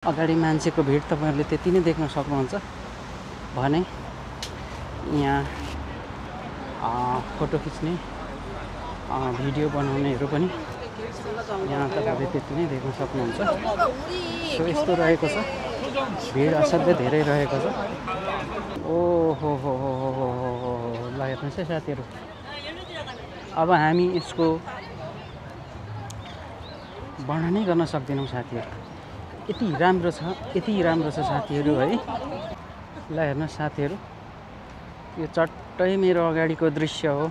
अगाडि मान्छेको भिड तपाईहरुले त्यति नै देख्न सक्नुहुन्छ भने यहाँ फोटो खिच्ने भिडियो बनाउनेहरू पनि यहाँ तपाईहरुले त्यति नै देख्न सक्नुहुन्छ। सो यस्तो रहेको छ, भिड असाध्यै धेरै रहेको छ। ओहो हो हो हो हो हो, ल हेर्नुस् है साथीहरु, अब हामी यसको वर्णनै गर्न सक्दैनौं साथीहरु। यति राम्रो छ साथीहरु है। ल हेर्नुस् साथीहरु, यो चट्टै मेरो अगाडिको दृश्य हो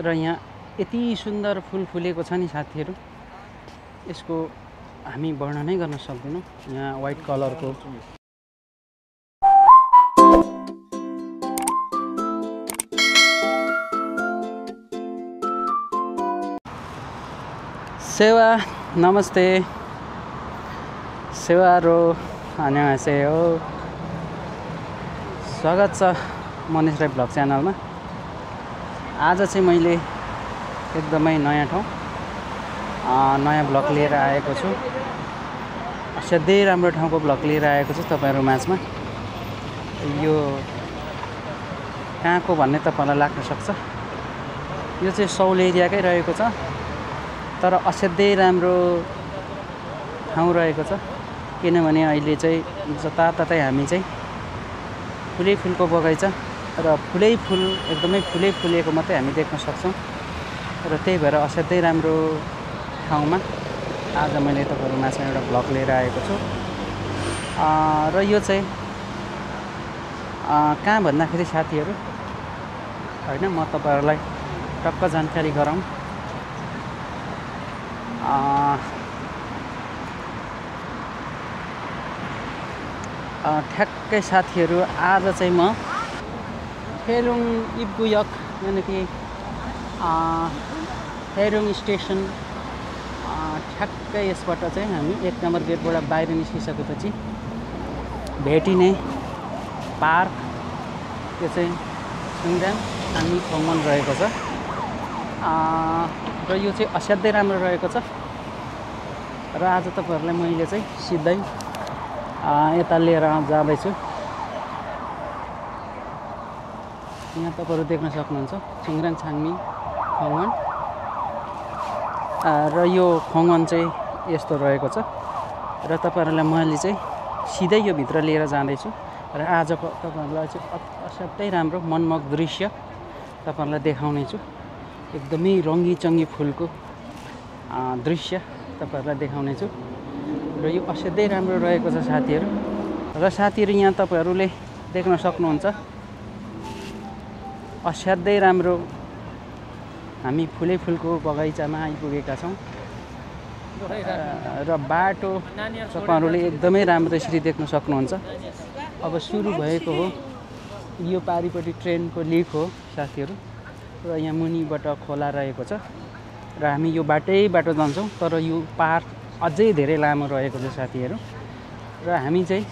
र यहाँ यति सुन्दर फूल फुलेको छ नि साथीहरु, यसको हामी वर्णनै गर्न सक्दैनौं। यहाँ व्हाइट कलरको सेवा, नमस्ते सेवारो, 안녕하세요। स्वागत छ मनिष राई ब्लग च्यानलमा। आज चाहिँ मैले एकदमै नयाँ ठाउँ नयाँ ब्लग लिएर आएको छु। असाध्यै राम्रो ठाउँको ब्लग लिएर आएको छु तपाईहरु माझमा। यो कहाँको भन्ने तपाईलाई लाग्न सक्छ, यो चाहिँ सौल एरियाकै रहेको छ, तर असाध्यै राम्रो ठाउँ रहेको छ। किनभने अहिले चाहिँ जताततै हामी चाहिँ फुलै फुलको बगैँचा र फुलै फुल एकदमै फुलै फुलेको मात्रै हामी देख्न सक्छौँ र त्यही भएर असाध्यै राम्रो ठाउँमा आज मैले तपाईहरु माझमा एउटा ब्लग लिएर आएको छु। र यो चाहिँ कहाँ भन्दाखेरि साथीहरु हैन, म तपाईहरुलाई टक्क जानकारी गराउँ। ठ्याक्कै साथीहरु आज चाहिँ म हेरुङ इब्गुयक यानि कि हेरुङ स्टेसन ठ्याक्कै यसबाट चाहिँ हामी 1 नम्बर गेटबाट बाहिर निस्किसकेपछि भेटिने पार्क, त्यो चाहिँ छुङराङ छाङमी फङमन रहेको छ र यो चाहिँ असाध्यै राम्रो रहेको छ। र आज तपाईहरुलाई मैले चाहिँ सिधै यता लिएर जाँदैछु। यहाँ तपाईहरु देख्न सक्नुहुन्छ छुङराङ छाङमी फङमन र यो फङमन चाहिँ यस्तो रहेको छ र तपाईहरुलाई मैले चाहिँ सिधै यो भित्र लिएर जाँदैछु र आजको तपाईहरुलाई चाहिँ असाध्यै राम्रो मनमोहक दृश्य तपाईहरुलाई देखाउने छु। एकदमै रङ्गी-चङ्गी फुलको दृश्य तपाईहरुलाई देखाउने छु र यो असाध्यै राम्रो रहेको छ साथीहरु। र साथीहरु यहाँ तपाईहरुले देख्न सक्नुहुन्छ असाध्यै राम्रो हामी फुलै फुलको बगैँचामा आइपुगेका छौं र बाटो तपाईहरुले एकदमै राम्रो यसरी देख्न सक्नुहुन्छ। अब सुरु भएको हो, यो पारिपट्टि ट्रेनको लिक हो साथीहरु र यहाँ मुनिबाट खोला रहेको छ र हामी यो बाटैबाट जान्छौं, तर यो पार्क अझै धेरै लामो रहेको छ साथीहरु। र हामी चाहिँ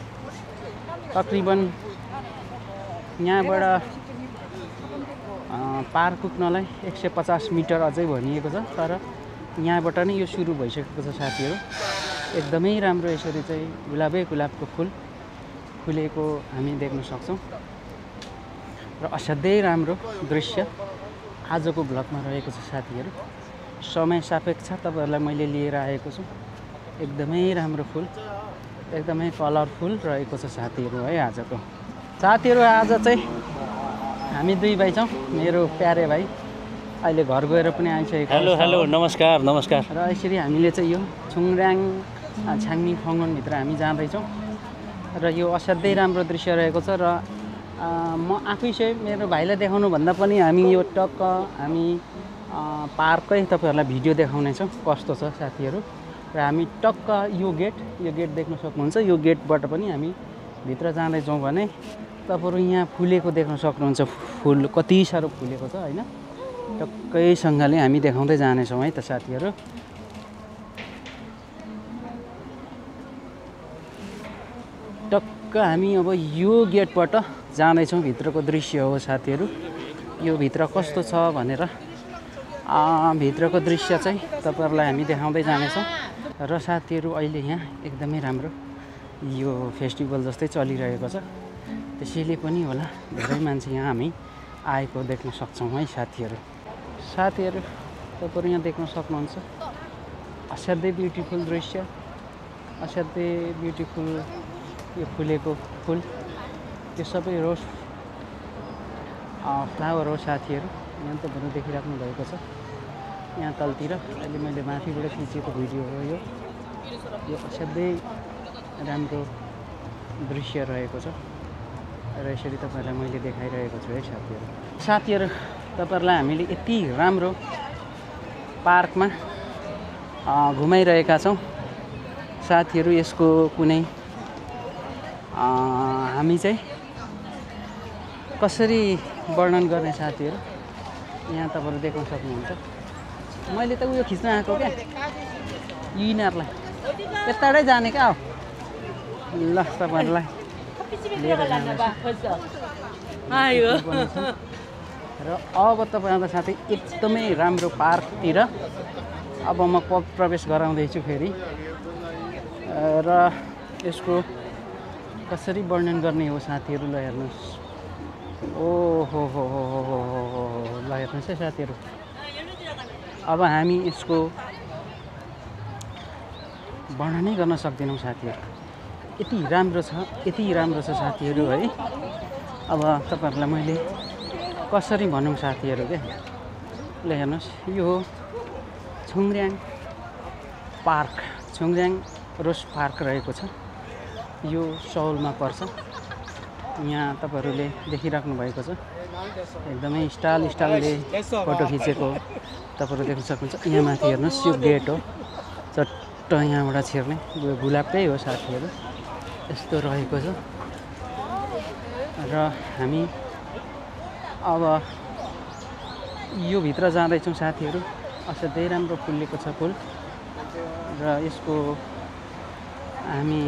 तकरिबन यहाँबाट पार्क पुग्नलाई 150 मिटर अझै भनिएको छ, तर यहाँबाट नै यो सुरु भइसकेको छ साथीहरु। एकदमै राम्रो यसरी चाहिँ गुलाबै गुलाबको फूल फुलेको हामी देख्न सक्छौं र असाध्यै राम्रो दृश्य आजको ब्लगमा रहेको छ साथीहरु। समय सापेक्ष तपाईहरुलाई मैले लिएर आएको छु। एकदमै राम्रो फूल, एकदमै कलरफुल रहेको छ साथीहरु है आजको। साथीहरु आज चाहिँ हामी दुई भाइ छौं, मेरो प्यारे भाइ अहिले घर गएर पनि आइसकेको छ। हेलो हेलो, नमस्कार नमस्कार। र यसरी हामीले चाहिँ यो छुङराङ छाङमी फङमन भित्र हामी जाँदै छौं र यो असाध्यै राम्रो दृश्य रहेको छ। र म आफै चाहिँ मेरो भाइलाई देखाउनु भन्दा पनि हामी यो टक्क हामी पार्ककै तपाईहरुलाई भिडियो देखाउने छौं कस्तो छ साथीहरु। र हामी टक्क यो गेट देख्न सक्नुहुन्छ, यो गेटबाट पनि हामी भित्र जाँदै छौं भने तपाईहरु यहाँ फुलेको देख्न सक्नुहुन्छ। फूल कति साह्रो फुलेको छ हैन, टक्कैसँगले हामी देखाउँदै जाने छौं है त साथीहरु। टक्क हामी अब यो गेटबाट जाँदै छौं, भित्रको दृश्य हो साथीहरु। यो भित्र कस्तो छ भनेर भित्रको दृश्य चाहिँ तपाईहरुलाई हामी देखाउँदै जानेछौं। र साथीहरु अहिले यहाँ एकदमै राम्रो यो फेस्टिभल जस्तै चलिरहेको छ। त्यसैले पनि होला धेरै मान्छे यहाँ हामी आएको देख्न सक्छौँ है साथीहरू। तपाईँहरू यहाँ देख्न सक्नुहुन्छ असाध्यै ब्युटिफुल दृश्य, असाध्यै ब्युटिफुल यो फुलेको फुल, त्यो सबै रोज फ्लावर हो साथीहरू। यहाँ तपाईँहरू देखिराख्नु भएको छ। यहाँ तलतिर अहिले मैले माथिबाट खिचेको भिडियो हो यो असाध्यै राम्रो दृश्य रहेको छ र यसरी तपाईँहरूलाई मैले देखाइरहेको छु है साथीहरू। तपाईँहरूलाई हामीले यति राम्रो पार्कमा घुमाइरहेका छौँ साथीहरू। यसको कुनै हामी चाहिँ कसरी वर्णन गर्ने साथीहरू, यहाँ तपाईँहरू देख्न सक्नुहुन्छ। मैले त उयो खिच्न आएको क्या यिनीहरूलाई यताडै जाने क्या हो। ल तपाईँहरूलाई लिएर जाँदैछु र अब तपाईँहरूलाई साथै एकदमै राम्रो पार्कतिर अब म प्रवेश गराउँदैछु फेरि। र यसको कसरी वर्णन गर्ने हो साथीहरू, ल हेर्नुहोस्। ओहो हो ल हेर्नुहोस् है साथीहरू। अब हामी यसको वर्णनै गर्न सक्दैनौँ साथीहरू, यति राम्रो छ साथीहरू है। अब तपाईँहरूलाई मैले कसरी भनौँ साथीहरू क्या। ल हेर्नुहोस्, यो हो छुङर्याङ पार्क, छुङर्याङ रोज पार्क रहेको छ। यो सौलमा पर्छ। यहाँ तपाईँहरूले देखिराख्नु भएको छ एकदमै स्टाइलले फोटो खिचेको तपाईँहरू देख्न सक्नुहुन्छ। यहाँ माथि हेर्नुहोस्, यो गेट हो, चट्ट यहाँबाट छिर्ने गुलाबकै हो साथीहरू, यस्तो रहेको छ। र हामी अब यो भित्र जाँदैछौँ साथीहरू। असाध्यै राम्रो फुलेको छ फुल र यसको हामी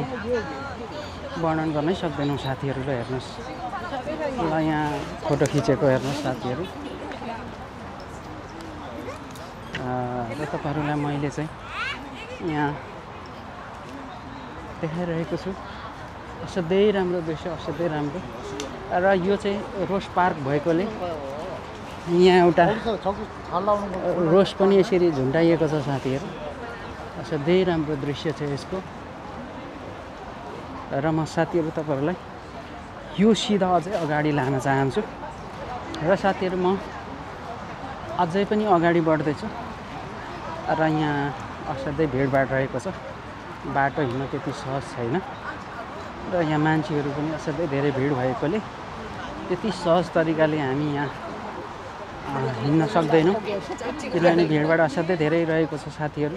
वर्णन गर्नै सक्दैनौँ साथीहरू। र हेर्नुहोस्, ल यहाँ फोटो खिचेको हेर्नुहोस् साथीहरू। र तपाईँहरूलाई मैले चाहिँ यहाँ देखाइरहेको छु असाध्यै राम्रो दृश्य, असाध्यै राम्रो। र यो चाहिँ रोज पार्क भएकोले यहाँ एउटा रोज पनि यसरी झुन्डाइएको छ साथीहरू। असाध्यै राम्रो दृश्य छ यसको। र म साथीहरू तपाईँहरूलाई यो सिधा अझै अगाडि लान चाहन्छु। र साथीहरू म अझै पनि अगाडि बढ्दैछु र यहाँ असाध्यै भिडभाड रहेको छ। बाटो हिँड्न त्यति सहज छैन र यहाँ मान्छेहरू पनि असाध्यै धेरै भिड भएकोले त्यति सहज तरिकाले हामी यहाँ हिँड्न सक्दैनौँ, किनभने भिडभाड असाध्यै धेरै रहेको छ साथीहरू।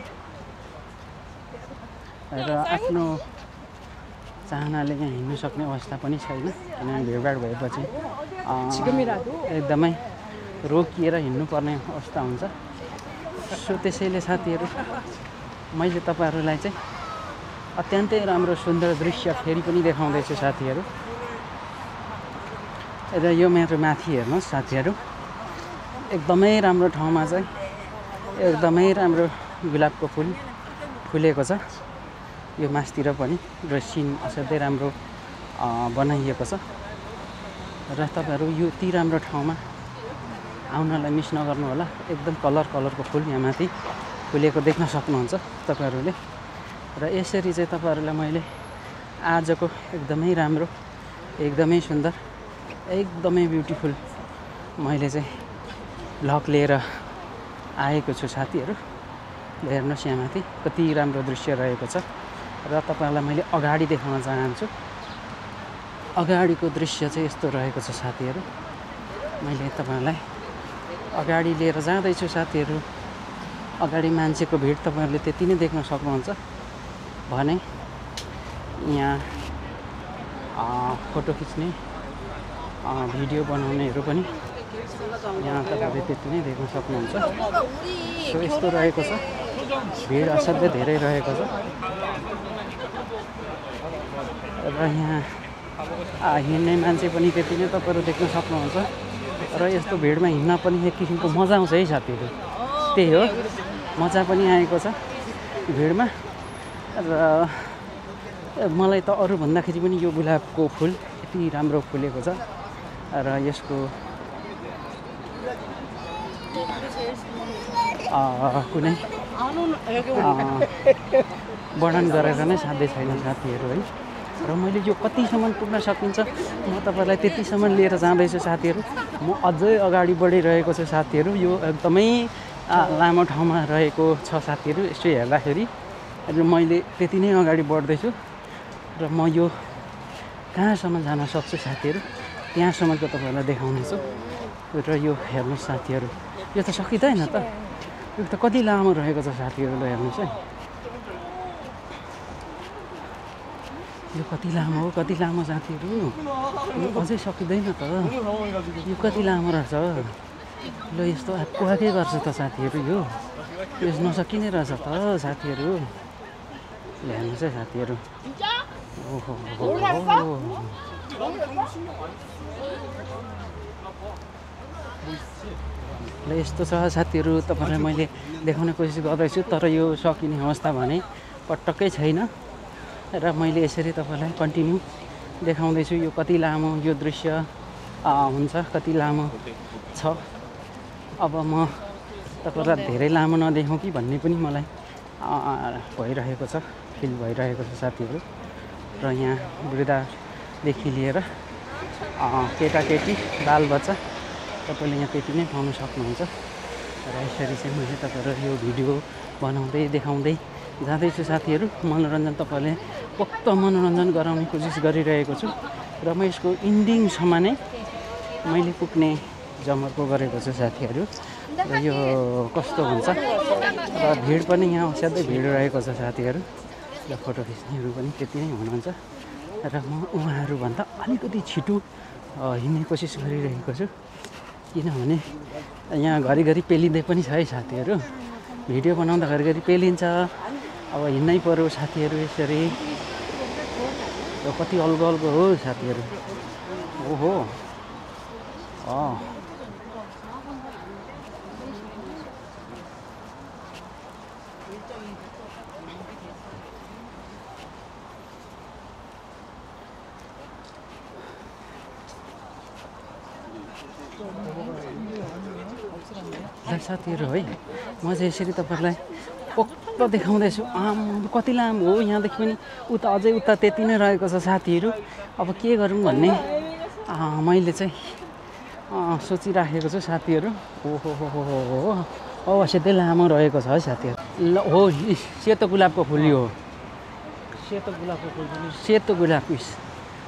र आफ्नो चाहनाले यहाँ हिँड्नु सक्ने अवस्था पनि छैन, किनभने भिडभाड भएपछि एकदमै रोकिएर हिँड्नुपर्ने अवस्था हुन्छ। सो त्यसैले साथीहरू मैले तपाईँहरूलाई चाहिँ अत्यन्तै राम्रो सुन्दर दृश्य फेरि पनि देखाउँदैछु साथीहरू। र यो मेरो माथि हेर्नुहोस् साथीहरू, एकदमै राम्रो ठाउँमा चाहिँ एकदमै राम्रो गुलाबको फुल फुलेको छ यो मासतिर पनि। र सिन असाध्यै राम्रो बनाइएको छ। र तपाईँहरू यो यति राम्रो ठाउँमा आउनलाई मिस नगर्नु होला। एकदम कलरको फुल यहाँ माथि फुलेको देख्न सक्नुहुन्छ तपाईँहरूले। र यसरी चाहिँ तपाईँहरूलाई मैले आजको एकदमै राम्रो, एकदमै सुन्दर, एकदमै ब्युटिफुल मैले चाहिँ भ्लग लिएर आएको छु साथीहरू। हेर्नुहोस् यहाँ माथि कति राम्रो दृश्य रहेको छ। र तपाईँहरूलाई मैले अगाडि देखाउन चाहन्छु। अगाडिको दृश्य चाहिँ यस्तो रहेको छ साथीहरू। मैले तपाईँहरूलाई अगाडि लिएर जाँदैछु साथीहरू। अगाडि मान्छेको भिड तपाईँहरूले त्यति नै देख्न सक्नुहुन्छ भने यहाँ फोटो खिच्ने भिडियो बनाउनेहरू पनि यहाँ तपाईँहरूले त्यति नै देख्न सक्नुहुन्छ। सो यस्तो रहेको छ, भिड असाध्यै धेरै रहेको छ। र यहाँ हिँड्ने मान्छे पनि त्यति नै तपाईँहरू देख्न सक्नुहुन्छ। र यस्तो भिडमा हिँड्न पनि एक किसिमको मजा आउँछ है साथीहरू। त्यही हो, मजा पनि आएको छ भिडमा। र मलाई त अरू भन्दाखेरि पनि यो गुलाबको फुल यति राम्रो फुलेको छ र यसको कुनै वर्णन गरेर नै साध्य छैन साथीहरू है। र मैले यो कतिसम्म पुग्न सकिन्छ म तपाईँलाई त्यतिसम्म लिएर जाँदैछु साथीहरू। म अझै अगाडि बढिरहेको छु साथीहरू। यो एकदमै लामो ठाउँमा रहेको छ साथीहरू। यसो हेर्दाखेरि मैले त्यति नै अगाडि बढ्दैछु र म यो कहाँसम्म जान सक्छु साथीहरू त्यहाँसम्मको तपाईँहरूलाई देखाउनेछु। र यो हेर्नुहोस् साथीहरू, यो त सकिँदैन त, यो त कति लामो रहेको छ साथीहरू। ल हेर्नुहोस् है, यो कति लामो हो, कति लामो साथीहरू। यो अझै सकिँदैन त, यो कति लामो रहेछ। ल यस्तो आएकै गर्छ त साथीहरू। यो नसकिने रहेछ त साथीहरू। ल हेर्नुहोस् है साथीहरू। ओहो ल यस्तो छ साथीहरू। तपाईँलाई मैले देखाउने कोसिस गर्दैछु तर यो सकिने अवस्था भने पटक्कै छैन। र मैले यसरी तपाईँलाई कन्टिन्यू देखाउँदैछु यो कति लामो यो दृश्य हुन्छ, कति लामो छ। अब म तपाईँलाई धेरै लामो नदेखाउँ कि भन्ने पनि मलाई भइरहेको छ, फिल भइरहेको छ साथीहरू। र यहाँ वृद्धदेखि लिएर केटाकेटी बालबच्चा तपाईँले यहाँ त्यति नै पाउन सक्नुहुन्छ। र यसरी चाहिँ मैले तपाईँहरू यो भिडियो बनाउँदै देखाउँदै जाँदैछु साथीहरू। मनोरञ्जन तपाईँले पोख्त मनोरञ्जन गराउने कोसिस गरिरहेको छु र म यसको इन्डिङसम्म नै मैले पुग्ने जमर्को गरेको छु साथीहरू। र यो कस्तो हुन्छ र भिड पनि यहाँ असाध्यै भिड रहेको छ साथीहरू। र फोटो खिच्नेहरू पनि त्यति नै हुनुहुन्छ र म उहाँहरूभन्दा अलिकति छिटो हिँड्ने कोसिस गरिरहेको छु किनभने यहाँ घरिघरि पेलिँदै पनि छ है साथीहरू। भिडियो बनाउँदा घरिघरि पेलिन्छ, अब हिँड्नै पर्यो साथीहरू यसरी। कति अल्गो अल्गो हो साथीहरू। ओहो साथीहरू है, म चाहिँ यसरी तपाईँहरूलाई पोख्त देखाउँदैछु। कति लामो हो, यहाँदेखि पनि उता अझै उता त्यति नै रहेको छ साथीहरू। अब के गरौँ भन्ने मैले चाहिँ सोचिराखेको छु साथीहरू। ओहो असाध्यै लामो रहेको छ है साथीहरू। ल हो सेतो गुलाबको फुल हो, सेतो गुलाबको फुल, सेतो गुलाब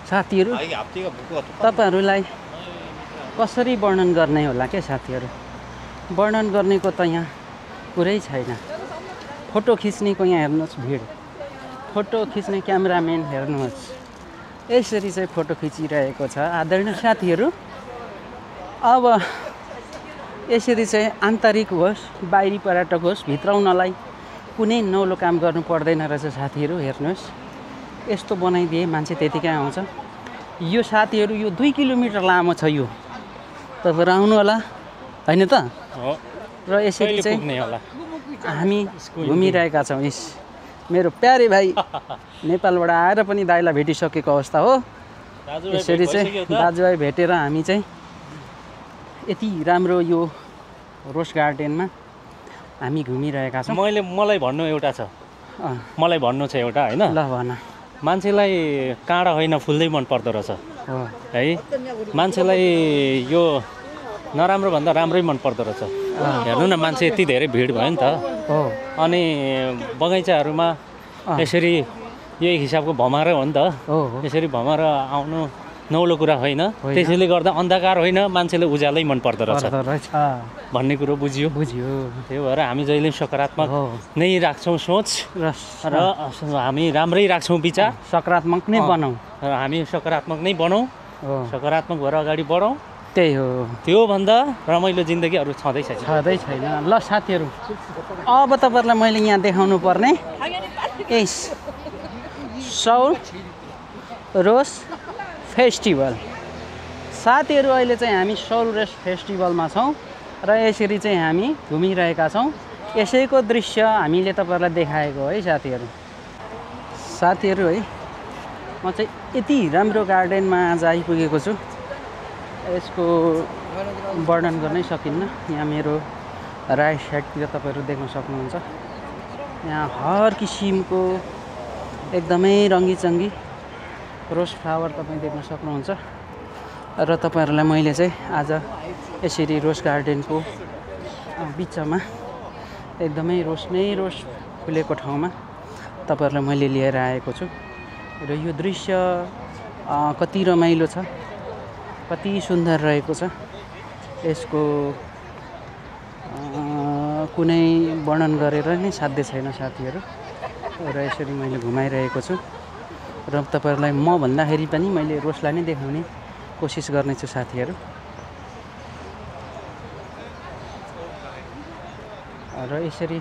साथीहरू। तपाईँहरूलाई कसरी वर्णन गर्ने होला क्या साथीहरू। वर्णन गर्नेको त यहाँ कुरै छैन। फोटो खिच्नेको यहाँ हेर्नुहोस् भिड, फोटो खिच्ने क्यामेराम्यान हेर्नुहोस् यसरी चाहिँ फोटो खिचिरहेको छ आदरणीय साथीहरू। अब यसरी चाहिँ आन्तरिक होस् बाहिरी पर्यटक होस् भित्राउनलाई कुनै नौलो काम गर्नु पर्दैन रहेछ साथीहरू। हेर्नुहोस् यस्तो बनाइदिए मान्छे त्यतिकै आउँछ। यो साथीहरू यो 2 किलोमिटर लामो छ। यो तपाईँहरू आउनु होला होइन त। र यसरी चाहिँ हामी घुमिरहेका छौँ। मेरो प्यारे भाइ नेपालबाट आएर पनि दाइलाई भेटिसकेको अवस्था हो। यसरी चाहिँ दाजुभाइ भेटेर हामी चाहिँ यति राम्रो यो रोज गार्डनमा हामी घुमिरहेका छौँ। मलाई भन्नु एउटा छ, मलाई भन्नु छ एउटा होइन। ल भन। मान्छेलाई काँडा होइन फुल्दै मन पर्दो रहेछ है। मान्छेलाई यो नराम्रो भन्दा राम्रै मन पर्दो रहेछ। हेर्नु न मान्छे यति धेरै भिड भयो नि त। अनि बगैँचाहरूमा यसरी यही हिसाबको भमारै हो नि त। यसरी भमाएर आउनु नौलो कुरा होइन। त्यसैले गर्दा अन्धकार होइन, मान्छेले उज्यालै मन पर्दो रहेछ भन्ने कुरो बुझ्यो। त्यही भएर हामी जहिले सकारात्मक नै राख्छौँ सोच र हामी राम्रै राख्छौँ विचार। सकारात्मक नै बनाऊ र हामी सकारात्मक नै बनाऊ, सकारात्मक भएर अगाडि बढौँ। त्यही हो, त्योभन्दा रमाइलो जिन्दगी अरू छँदै छैन। ल साथीहरू अब तपाईँहरूलाई मैले यहाँ देखाउनु पर्ने सौर रोज फेस्टिभल साथीहरू। अहिले चाहिँ हामी सौर रोज फेस्टिभलमा छौँ र यसरी चाहिँ हामी घुमिरहेका छौँ। यसैको दृश्य हामीले तपाईँहरूलाई देखाएको है साथीहरू। है म चाहिँ यति राम्रो गार्डनमा आज आइपुगेको छु, यसको वर्णन गर्नै सकिन्न। यहाँ मेरो राइट साइडतिर तपाईँहरू देख्न सक्नुहुन्छ, यहाँ हर किसिमको एकदमै रङ्गीचङ्गी रोज फ्लावर तपाईँ देख्न सक्नुहुन्छ। र तपाईँहरूलाई मैले चाहिँ आज यसरी रोज गार्डनको बिचमा एकदमै रोज नै रोज फुलेको ठाउँमा तपाईँहरूलाई मैले लिएर आएको छु। र यो दृश्य कति रमाइलो छ, कति सुन्दर रहेको छ, यसको कुनै वर्णन गरेर नै साध्य छैन साथीहरू। र यसरी मैले घुमाइरहेको छु र तपाईँहरूलाई म भन्दाखेरि पनि मैले रोजलाई नै देखाउने कोसिस गर्नेछु साथीहरू। र यसरी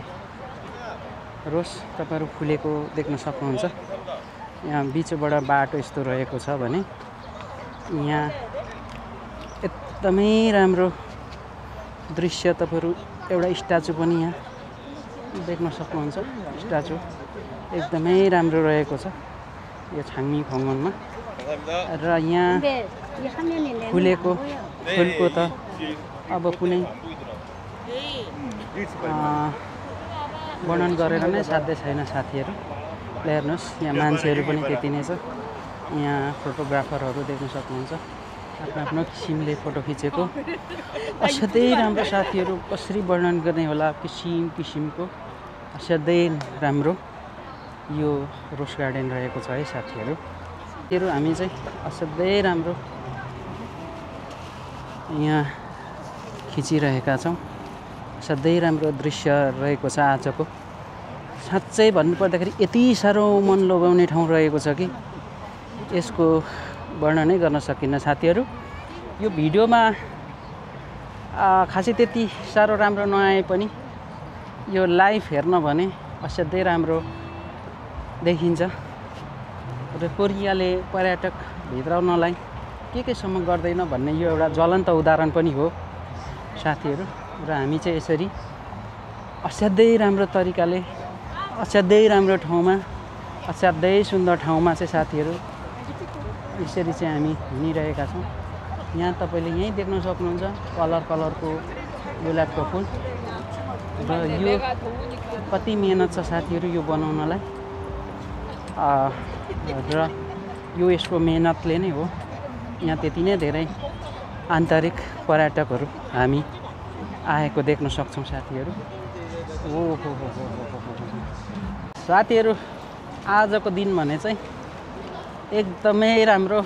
रोज तपाईँहरू फुलेको देख्न सक्नुहुन्छ। यहाँ बिचबाट बाटो यस्तो रहेको छ भने यहाँ एकदमै राम्रो दृश्य तपाईँहरू एउटा स्ट्याचु पनि यहाँ देख्न सक्नुहुन्छ। स्ट्याचु एकदमै राम्रो रहेको छ यो छाङमी खङनमा। र यहाँ फुलेको फुलको त अब कुनै वर्णन गरेर नै साध्य छैन साथीहरू। हेर्नुहोस् यहाँ मान्छेहरू पनि त्यति नै छ। यहाँ फोटोग्राफरहरू देख्न सक्नुहुन्छ, आफ्नो आफ्नो किसिमले फोटो खिचेको। असाध्यै राम्रो साथीहरू, कसरी वर्णन गर्ने होला, किसिम किसिमको असाध्यै राम्रो यो रोज गार्डन रहेको छ है साथीहरू। हामी चाहिँ असाध्यै राम्रो यहाँ खिचिरहेका छौँ। असाध्यै राम्रो दृश्य रहेको छ आजको। साँच्चै भन्नुपर्दाखेरि यति साह्रो मन लोभ्याउने ठाउँ रहेको छ कि यसको वर्णनै गर्न सकिन्न साथीहरू। यो भिडियोमा खासै त्यति साह्रो राम्रो नआए पनि यो लाइभ हेर्न भने असाध्यै राम्रो देखिन्छ। र कोरियाले पर्यटक भित्राउनलाई केसम्म गर्दैन भन्ने यो एउटा ज्वलन्त उदाहरण पनि हो साथीहरू। र हामी चाहिँ यसरी असाध्यै राम्रो तरिकाले, असाध्यै राम्रो ठाउँमा, असाध्यै सुन्दर ठाउँमा चाहिँ साथीहरू यसरी चाहिँ हामी हिँडिरहेका छौँ। यहाँ तपाईँले यहीँ देख्न सक्नुहुन्छ कलर कलरको गुलाबको फुल। र यो कति मेहनत छ साथीहरू यो बनाउनलाई। र यो यसको मेहनतले नै हो यहाँ त्यति नै धेरै आन्तरिक पर्यटकहरू हामी आएको देख्न सक्छौँ साथीहरू। ओहो साथीहरू, आजको दिन भने चाहिँ एकदमै राम्रो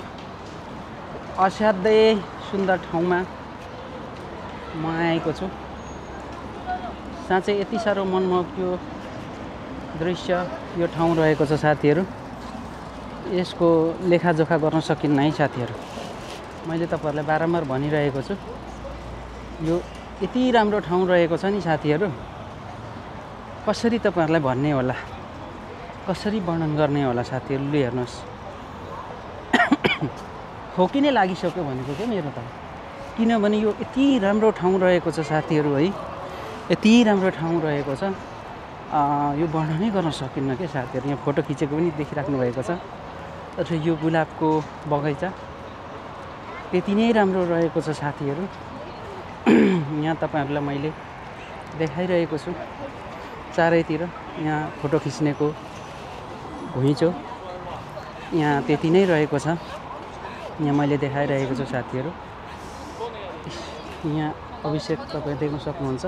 असाध्यै सुन्दर ठाउँमा म आएको छु। साँच्चै यति साह्रो मनमोहक यो दृश्य, यो ठाउँ रहेको छ साथीहरू। यसको लेखाजोखा गर्न सकिन्न है साथीहरू। मैले तपाईँहरूलाई बारम्बार भनिरहेको छु, यो यति राम्रो ठाउँ रहेको छ नि साथीहरू, कसरी तपाईँहरूलाई भन्ने होला, कसरी वर्णन गर्ने होला साथीहरूले। हेर्नुहोस् खोकी नै लागिसक्यो भनेको क्या मेरो त। किनभने यो यति राम्रो ठाउँ रहेको छ साथीहरू है, यति राम्रो ठाउँ रहेको छ, यो वर्णनै गर्न सकिन्न क्या साथीहरू। यहाँ फोटो खिचेको पनि देखिराख्नु भएको छ। र यो गुलाबको बगैँचा त्यति नै राम्रो रहेको छ साथीहरू। यहाँ तपाईँहरूलाई मैले देखाइरहेको छु चारैतिर यहाँ फोटो खिच्नेको घुइँचो यहाँ त्यति नै रहेको छ। यहाँ मैले देखाइरहेको छु साथीहरू। यहाँ अभिषेक तपाईँ देख्न सक्नुहुन्छ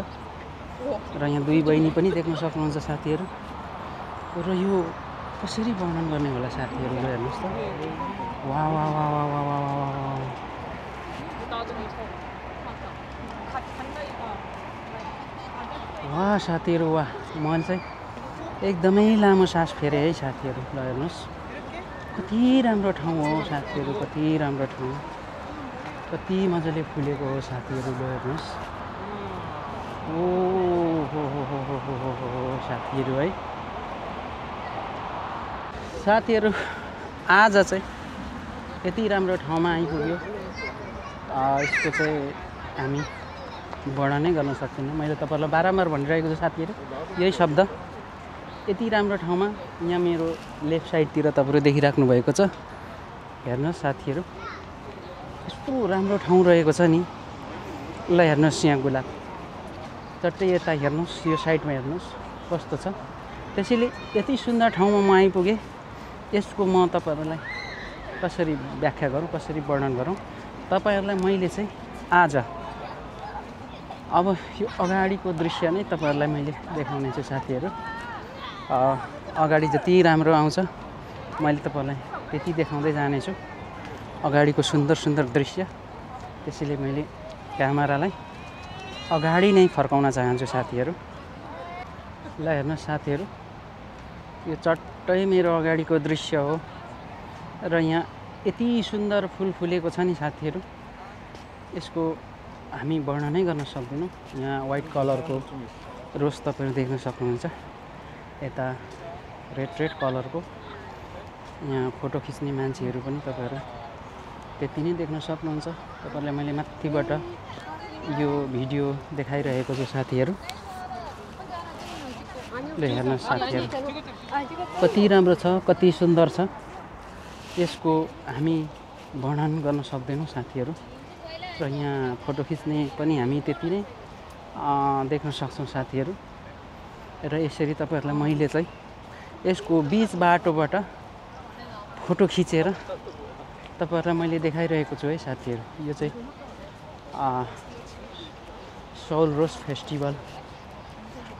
र यहाँ दुई बहिनी पनि देख्न सक्नुहुन्छ साथीहरू। र यो कसरी वर्णन गर्ने होला साथीहरू, हेर्नुहोस् त। वाह वाह वाह वाह वाह वाह वाह। वाह साथीहरू वाह, म चाहिँ एकदमै लामो सास फेरेँ है साथीहरू। ल हेर्नुहोस् कति राम्रो ठाउँ हो साथीहरू, कति राम्रो ठाउँ, कति मजाले फुलेको हो साथीहरू। ल हेर्नुहोस् ओ हो हो हो हो हो हो हो साथीहरू है। साथीहरू आज चाहिँ यति राम्रो ठाउँमा आइपुग्यो, यसको चाहिँ हामी वर्णनै गर्न सक्दैनौँ। मैले तपाईँहरूलाई बारम्बार भनिरहेको छु साथीहरू यही शब्द। यति राम्रो ठाउँमा यहाँ मेरो लेफ्ट साइडतिर तपाईँहरू देखिराख्नु भएको छ हेर्नुहोस् साथीहरू यस्तो राम्रो ठाउँ रहेको छ नि। ल हेर्नुहोस् यहाँ गुलाब चट्टै यता हेर्नुहोस्, यो साइडमा हेर्नुहोस् कस्तो छ। त्यसैले यति सुन्दर ठाउँमा म आइपुगेँ। यसको म तपाईँहरूलाई कसरी व्याख्या गरौँ, कसरी वर्णन गरौँ। तपाईँहरूलाई मैले चाहिँ आज अब यो अगाडिको दृश्य नै तपाईँहरूलाई मैले देखाउने छु साथीहरू। अगाडि जति राम्रो आउँछ मैले तपाईँहरूलाई त्यति देखाउँदै जानेछु अगाडिको सुन्दर सुन्दर दृश्य। त्यसैले मैले क्यामेरालाई अगाडि नै फर्काउन चाहन्छु साथीहरू। ल हेर्नुहोस् साथीहरू यो चट्टै मेरो अगाडिको दृश्य हो र यहाँ यति सुन्दर फुल फुलेको छ नि साथीहरू, यसको हामी वर्णनै गर्न सक्दैनौँ। यहाँ वाइट कलरको रोज तपाईँहरू देख्न सक्नुहुन्छ, यता रेड कलरको। यहाँ फोटो खिच्ने मान्छेहरू पनि तपाईँहरू त्यति नै देख्न सक्नुहुन्छ। तपाईँहरूलाई मैले माथिबाट यो भिडियो देखाइरहेको छु साथीहरू। ल हेर्नुहोस् साथीहरू कति राम्रो छ, कति सुन्दर छ, यसको हामी वर्णन गर्न सक्दैनौँ साथीहरू। र यहाँ फोटो खिच्ने पनि हामी त्यति नै देख्न सक्छौँ साथीहरू। र यसरी तपाईँहरूलाई मैले चाहिँ यसको बिच बाटोबाट फोटो खिचेर तपाईँहरूलाई मैले देखाइरहेको छु है साथीहरू। यो चाहिँ सौल रोज फेस्टिभल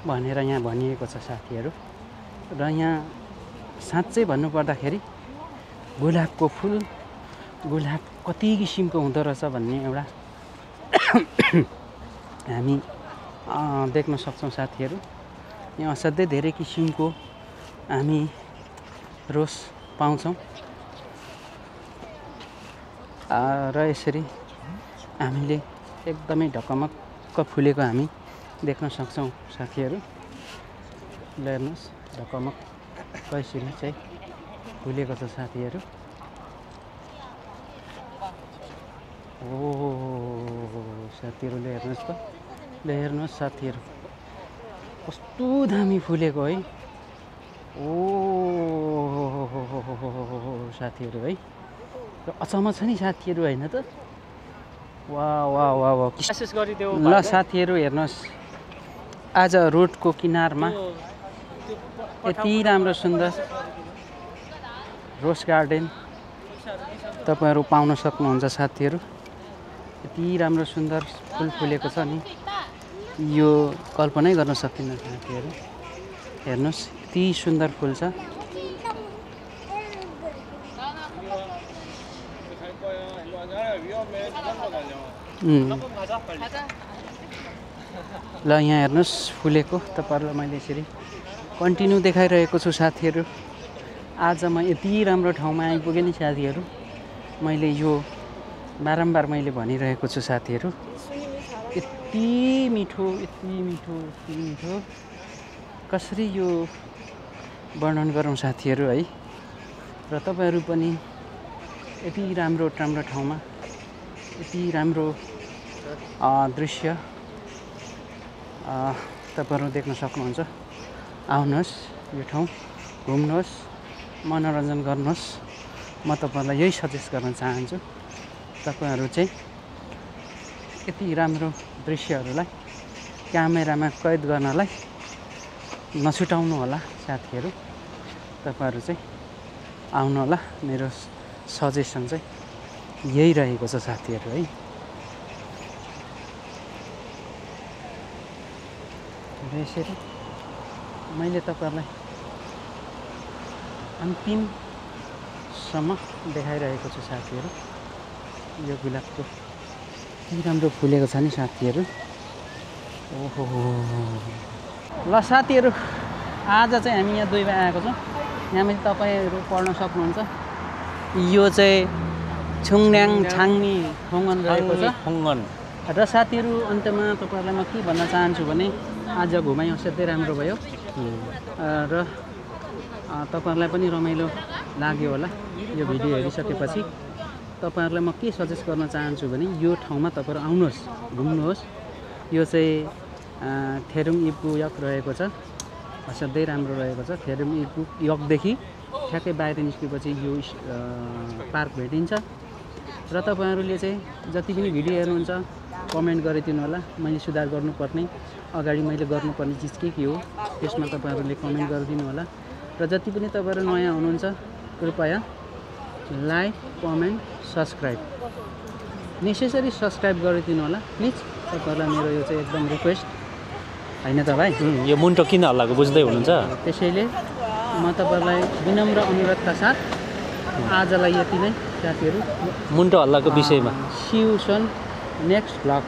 भनेर यहाँ भनिएको छ साथीहरू। र यहाँ साँच्चै भन्नुपर्दाखेरि गुलाबको फुल, गुलाब कति किसिमको हुँदो रहेछ भन्ने एउटा हामी देख्न सक्छौँ साथीहरू। यहाँ असाध्यै धेरै किसिमको हामी रोज पाउँछौँ र यसरी हामीले एकदमै ढकमक्क फुलेको हामी देख्न सक्छौँ साथीहरू। ल हेर्नुहोस् ढकमक्क यसरी चाहिँ फुलेको छ साथीहरू। ओ साथीहरूले हेर्नुहोस् त, ल हेर्नुहोस् साथीहरू कस्तो दामी फुलेको है। ओ साथीहरू है, र अचम्म छ नि साथीहरू होइन त। वाह वाह वाह वाह कोसिस गरिदेऊ। ल साथीहरू हेर्नुहोस् आज रोडको किनारमा यति राम्रो सुन्दर रोज गार्डन तपाईँहरू पाउन सक्नुहुन्छ साथीहरू। यति राम्रो सुन्दर फुल फुलेको छ नि, यो कल्पनै गर्न सकिन्न साथीहरू। हेर्नुहोस् यति सुन्दर फुल छ। ल यहाँ हेर्नुहोस् फुलेको, तपाईँहरूलाई मैले यसरी कन्टिन्यू देखाइरहेको छु साथीहरू। आज म यति राम्रो ठाउँमा आइपुगेँ नि साथीहरू। मैले यो बारम्बार मैले भनिरहेको छु साथीहरू, यति मिठो, यति मिठो, यति मिठो, कसरी यो वर्णन गरौँ साथीहरू है। र तपाईँहरू पनि यति राम्रो राम्रो ठाउँमा यति राम्रो दृश्य तपाईँहरू देख्न सक्नुहुन्छ। आउनुहोस् यो ठाउँ घुम्नुहोस्, मनोरञ्जन गर्नुहोस्। म तपाईँहरूलाई यही सजेस्ट गर्न चाहन्छु, तपाईँहरू चाहिँ यति राम्रो दृश्यहरूलाई क्यामेरामा कैद गर्नलाई नछुटाउनु होला साथीहरू। तपाईँहरू चाहिँ आउनु होला, मेरो सजेसन चाहिँ यही रहेको छ साथीहरू है। र यसरी मैले तपाईँहरूलाई अन्तिमसम्म देखाइरहेको छु साथीहरू। यो गुलाबको यति राम्रो फुलेको छ नि साथीहरू। ओहो ल साथीहरू आज चाहिँ हामी यहाँ 2 आएको छौँ। यहाँ मैले तपाईँहरू पढ्न सक्नुहुन्छ, यो चाहिँ छुङड्याङ छाङनी खोङ्गन रहेको छ। र साथीहरू अन्त्यमा तपाईँहरूलाई म के भन्न चाहन्छु भने आज घुमाइ असाध्यै राम्रो भयो र तपाईँहरूलाई पनि रमाइलो लाग्यो होला यो भिडियो हेरिसकेपछि। तपाईँहरूलाई म के सजेस्ट गर्न चाहन्छु भने यो ठाउँमा तपाईँहरू आउनुहोस्, घुम्नुहोस्। यो चाहिँ थेरुङ इब्गु यक रहेको छ, असाध्यै राम्रो रहेको छ। थेरुङ इब्गु यकदेखि ठ्याक्कै बाहिर निस्केपछि यो पार्क भेटिन्छ। र तपाईँहरूले चाहिँ जति पनि भिडियो हेर्नुहुन्छ कमेन्ट गरिदिनु होला। मैले सुधार गर्नुपर्ने अगाडि मैले गर्नुपर्ने चिज के हो त्यसमा तपाईँहरूले कमेन्ट गरिदिनु होला। र जति पनि तपाईँहरू नयाँ हुनुहुन्छ कृपया like comment subscribe necessary subscribe गरिदिनु होला प्लिज। तपाईँहरूलाई मेरो यो चाहिँ एकदम रिक्वेस्ट होइन त भाइ। यो मुन्टो किन हल्लाएको बुझ्दै हुनुहुन्छ? त्यसैले म तपाईँहरूलाई विनम्र अनुरोधका साथ आजलाई यति नै साथीहरू। मुन्टो हल्लाको विषयमा see you soon next vlog.